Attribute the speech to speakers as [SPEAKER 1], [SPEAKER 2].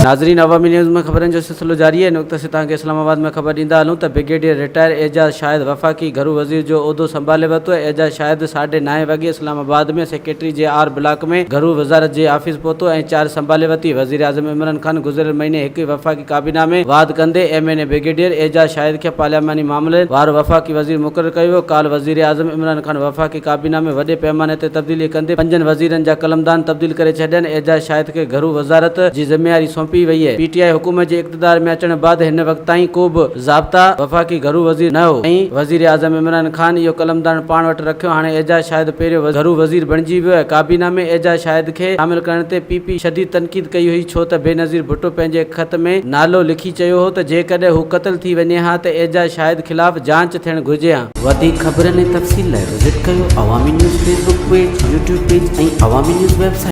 [SPEAKER 1] ناظرين عوامي نيوز ۾ خبرن جو سلسلو جاري آهي. هن وقت اسين توهان کي اسلام آباد ۾ خبر ڏيندا هلون ته برگيڊيئر رٽائر اعجاز شاهد وفاقي گهرو وزير جو عهدو سنڀالي ورتو آهي. اعجاز شاهد ساڍي نائين وڳي اسلام آباد ۾ سيڪريٽري جي آر بلاڪ ۾ گهرو وزارت جي آفيس پهتو ۽ چارج سنڀالي ورتي. وزيراعظم عمران خان گذريل مهيني هڪ وفاقي ڪابينا ۾ واڌ ڪندي M N A brigadier Ijaz Shahid کي پارلياماني معاملن وارو وفاقي وزير مقرر ڪيو ويو. ڪالهه وزيراعظم عمران خان وفاقي ڪابينا ۾ وڏي پئماني تي تبديلي ڪندي پنجن وزيرن جا قلمدان تبديل ڪري ڇڏيا آهن. اعجاز شاهد کي گهرو وزارت جي ذميواري سونپي وئي آهي. پي ٽي آء حڪومت جي اقتدار ۾ اچڻ بعد هن وقت تائين ڪو به ضابطا وفاقي گهرو وزير نه هو ۽ وزيراعظم عمران خان اهو قلمدان پاڻ وٽ رکيو. هاڻي اعجاز شاهد پهريون گهرو وزير بڻجي ويو آهي. ڪابينا ۾ اعجاز شاهد کي شامل ڪرڻ تي پي پي شديد تنقيد ڪئي هئي ڇو ته بينظير ڀٽو پنهنجي هڪ خط ۾ نالو لکي چيو هو ته جيڪڏهن هو قتل ٿي وڃي ها ته اعجاز شاهد خلاف جاچ ٿيڻ گهرجي ها.
[SPEAKER 2] وڌيڪ خبرن ۽ تفصيل لاء وزٽ ڪيو Awami news Facebook page, YouTube page ۽ Awami news website.